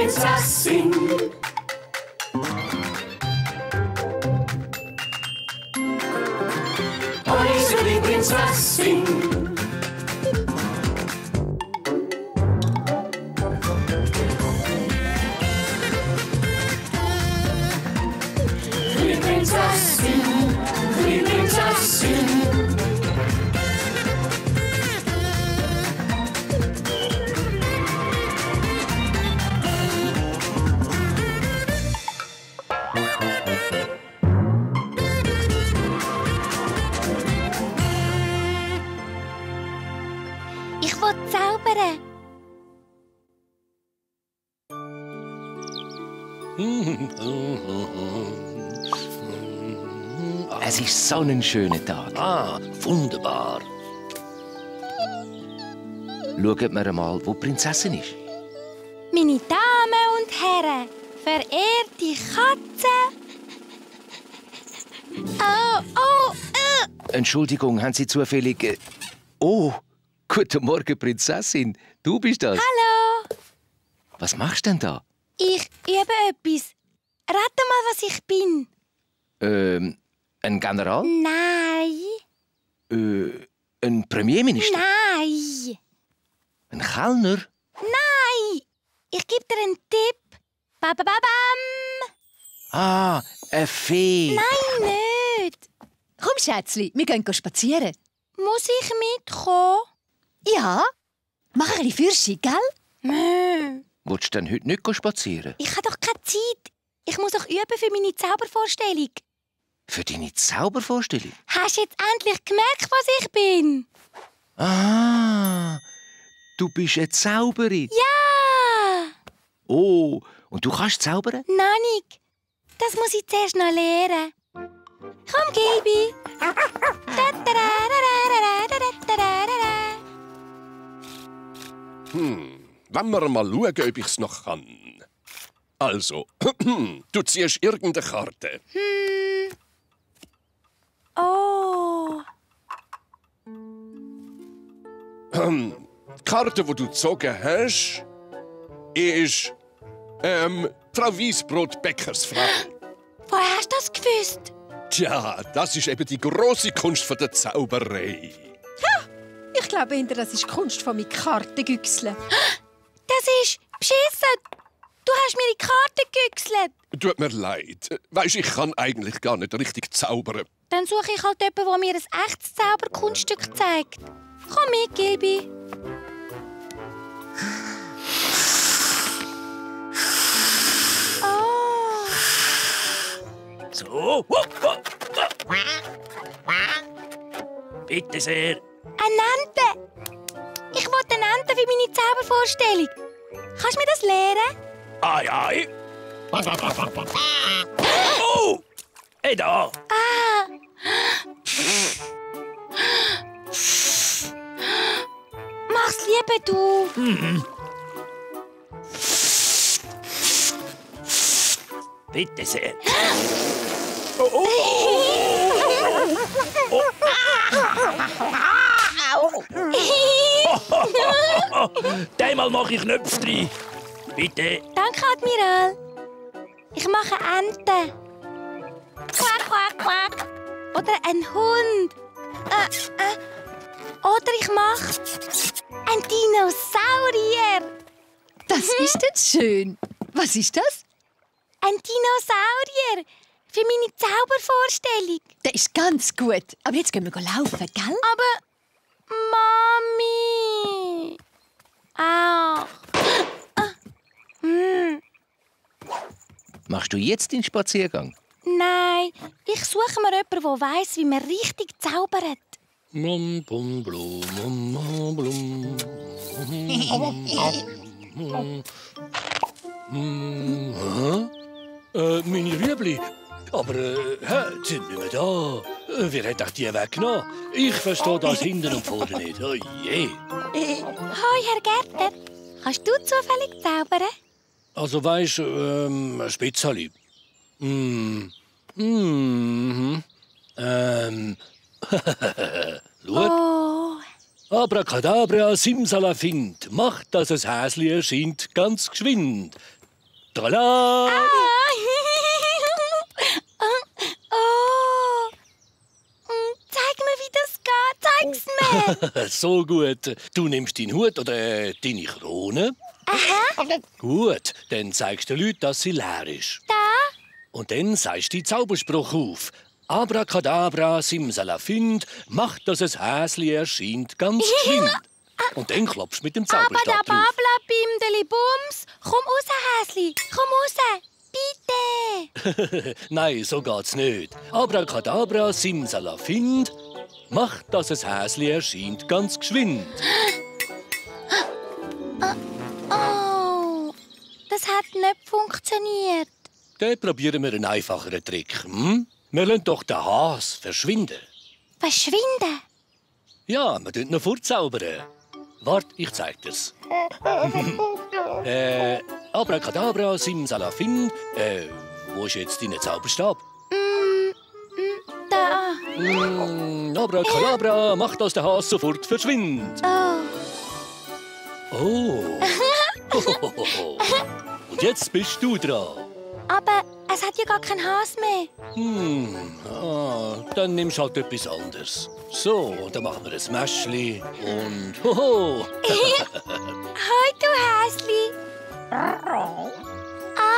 Prinzessin. Unsere Prinzessin. Die Prinzessin, die Prinzessin. Ich will zaubern. Es ist so ein schöner Tag. Ah, wunderbar. Schaut mir einmal, wo die Prinzessin ist. Meine Damen und Herren, verehrte Katze. Entschuldigung, haben Sie zufällig... Oh, guten Morgen, Prinzessin. Du bist das. Hallo. Was machst du denn da? Ich übe etwas. Rate mal, was ich bin. Ein General? Nein. Ein Premierminister? Nein. Ein Kellner? Nein. Ich gebe dir einen Tipp. Bababam. Ah, eine Fee. Nein, nicht. Komm, Schätzli, wir gehen spazieren. Muss ich mitkommen? Ja. Mach ein bisschen Fürschi, gell? Willst du denn heute nicht spazieren? Ich habe doch keine Zeit. Ich muss doch üben für meine Zaubervorstellung. Für deine Zaubervorstellung? Hast du jetzt endlich gemerkt, was ich bin? Ah, du bist eine Zauberin. Ja! Oh, und du kannst zaubern? Noch nicht. Das muss ich zuerst noch lernen. Komm, Gilby. Wollen wir mal schauen, ob ich es noch kann. Also, du ziehst irgendeine Karte. Oh. Die Karte, die du gezogen hast, ist Frau Weissbrot-Bäckersfrau. Woher hast du das gewusst? Tja, das ist eben die grosse Kunst von der Zauberei. Ich glaube, das ist die Kunst von mit Karten güchseln. Das ist beschissen. Du hast mir die Karte gegüchselt. Tut mir leid. Weisst, ich kann eigentlich gar nicht richtig zaubern. Dann suche ich halt jemanden, der mir ein echtes Zauberkunststück zeigt. Komm mit, Gilby. Oh. So. Bitte sehr. Eine Ente. Ich will eine Ente für meine Zaubervorstellung. Kannst du mir das lehren? Ai, ai. Oh! Hey da! Ah. Mach's lieber du. Bitte sehr. Einmal mache ich Knöpfe rein. Bitte. Danke, Admiral. Ich mache Ente. Quack, quack, quack. Oder ein Hund. Oder ich mache ein Dinosaurier. Das ist jetzt schön. Was ist das? Ein Dinosaurier. Für meine Zaubervorstellung. Der ist ganz gut. Aber jetzt gehen wir laufen, gell? Aber... Mami. Ach. Machst du jetzt den Spaziergang? Nein, ich suche mir jemanden, der weiss, wie man richtig zaubert. Blum, blum, blum, blum, blum. Meine Rüebli. Aber sind nicht mehr da. Wer hat doch die weggenommen? Ich verstehe das hinten und vorne nicht. Oh je. Hoi, Herr Gärtner. Kannst du zufällig zaubern? Also weisst, ein Spitzerli. Schau. Oh. Abracadabra, simsalafint. Macht, dass es Häsli erscheint, ganz geschwind. Trala! Oh. Zeig mir, wie das geht. Zeig's mir. So gut. Du nimmst deinen Hut oder deine Krone. Aha. Gut, dann zeigst du den Leuten, dass sie leer ist. Da. Und dann sagst du den Zauberspruch auf. Abracadabra, simsalafint, macht, dass es Häsli erscheint, ganz geschwind. Und dann klopfst du mit dem Zauberstab drauf. Abadababla, bimdeli bums. Komm raus, Häsli. Komm raus. Bitte. Nein, so geht's nicht. Abracadabra, simsalafint, macht, dass es Häsli erscheint, ganz geschwind. Oh, das hat nicht funktioniert. Dann probieren wir einen einfacheren Trick. Hm? Wir lassen doch den Has verschwinden. Verschwinden. Ja, wir tun noch fortzaubern. Wart, ich zeig dir's. Abracadabra, simsalafint. Wo ist jetzt dein Zauberstab? Da. Abracadabra, mach, dass der Has sofort verschwindet. Oh. Oh. Und jetzt bist du dran. Aber es hat ja gar keinen Has mehr. Dann nimmst du halt etwas anderes. So, dann machen wir ein Mäschli und hoho. Hoi, du Häsli.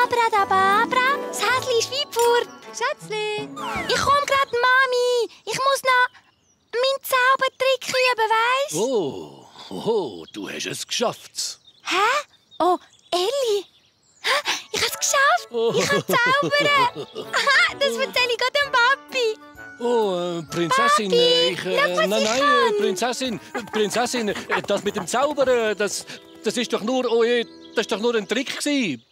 Abradababra, das Häsli ist weit fort. Schätzli. Ich komm grad, Mami. Ich muss noch meinen Zaubertrick üben, weisst? Oh, du hast es geschafft. Hä? Oh, Elli. Ich hab's geschafft. Ich kann zaubern. Das erzähle ich gerade dem Papi. Oh, Prinzessin, Papi, schau, was ich kann. Prinzessin, das mit dem Zaubern, das ist doch nur, das ist doch nur ein Trick gewesen.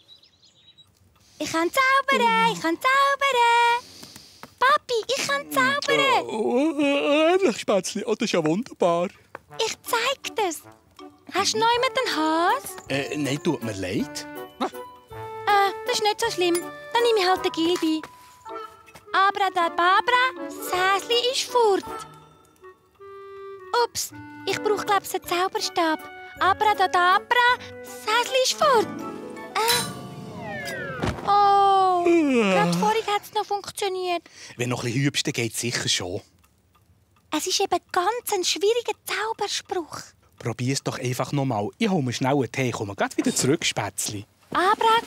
Ich kann zaubern. Papi, ich kann zaubern. Ehrlich, Spätzli, das ist ja wunderbar. Ich zeig das. Hast du noch jemanden den Has? Nein, tut mir leid. Das ist nicht so schlimm. Dann nehme ich halt den Gilbi. Abradababra, das Häsli ist fort. Ups, ich brauche, glaube ich, einen Zauberstab. Abradababra, das Häsli ist fort. Oh, gerade vorhin hat es noch funktioniert. Wenn du noch ein bisschen übst, dann geht es sicher schon. Es ist eben ganz ein schwieriger Zauberspruch. Probier es doch einfach noch mal. Ich hole mir schnell einen Tee, komme gleich wieder zurück, Spätzli. Abracadabra.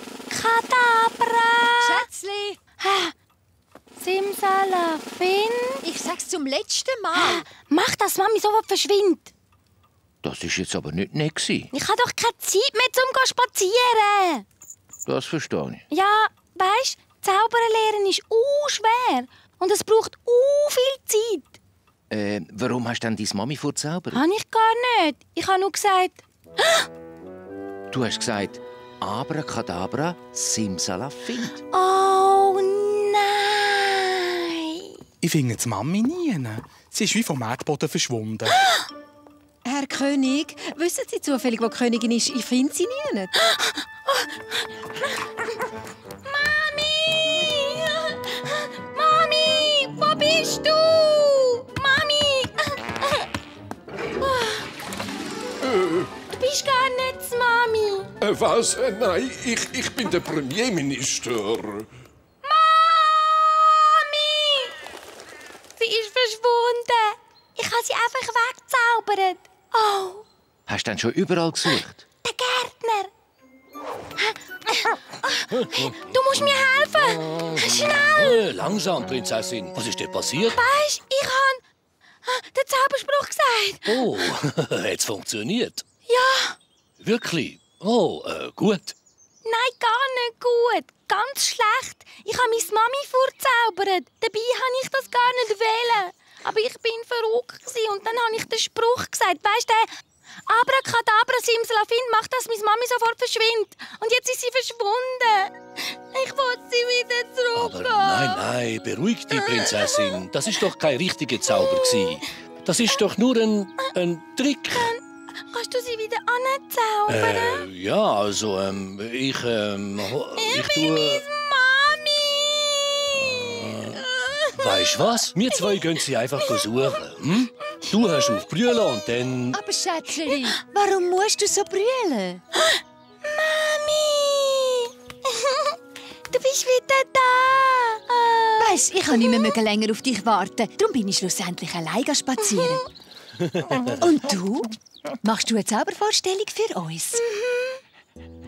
Schätzli. Simsalafin. Ich sag's zum letzten Mal. Mach, dass Mami sofort verschwindet. Das ist jetzt aber nicht nett gewesen. Ich habe doch keine Zeit mehr zum spazieren. Das verstehe ich. Ja, weisst, Zaubern lernen ist schwer. Und es braucht viel Zeit. Warum hast du denn deine Mami vorzaubert? Habe ich gar nicht. Ich habe nur gesagt... Du hast gesagt, Abracadabra, simsalafint. Oh nein! Ich finde die Mami nie. Sie ist wie vom Erdboden verschwunden. Herr König, wissen Sie zufällig, wo die Königin ist? Ich finde sie nie. Mami! Mami! Wo bist du? Mami! Du bist gar nicht Mami. Was? Nein, ich bin der Premierminister. Mami! Sie ist verschwunden. Ich habe sie einfach weggezaubert. Oh, Hast du denn schon überall gesucht? der Gärtner. Du musst mir helfen. Schnell. Langsam, Prinzessin. Was ist denn passiert? Weisst, ich habe den Zauberspruch gesagt. Oh, hat's funktioniert? Ja. Wirklich? Oh, gut. Nein, gar nicht gut. Ganz schlecht. Ich habe meine Mami vorzaubert. Dabei habe ich das gar nicht wollen. Aber ich bin verrückt und dann habe ich den Spruch gesagt. Weisst du, Abracadabra, simsalafin, macht, dass meine Mami sofort verschwindet. Und jetzt ist sie verschwunden. Ich will sie wieder zurück. Aber nein, beruhig dich, Prinzessin. Das ist doch kein richtiger Zauber gewesen. Das ist doch nur ein Trick. Kannst du sie wieder anzaubern? Ja, also, ich bin tue... meine Mami. Weisst du was? Wir zwei gehen sie einfach suchen. Hm? Du hast auf Brüllen und dann... Aber Schätzli, warum musst du so brüllen? Mami! Weisst, ich kann nicht mehr länger auf dich warten. Darum bin ich schlussendlich alleine spazieren. Und du? Machst du eine Zaubervorstellung für uns?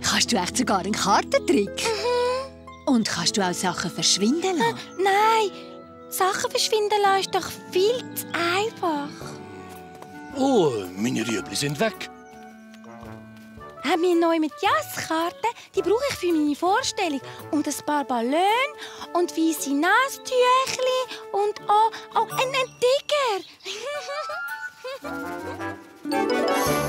Kannst du echt sogar einen Kartentrick? Und kannst du auch Sachen verschwinden lassen? Nein, Sachen verschwinden lassen ist doch viel zu einfach. Oh, meine Rüebli sind weg. Haben wir neu mit Jasskarten? Die brauche ich für meine Vorstellung. Und ein paar Ballons und weisse Nasstüchli und ein Tiger.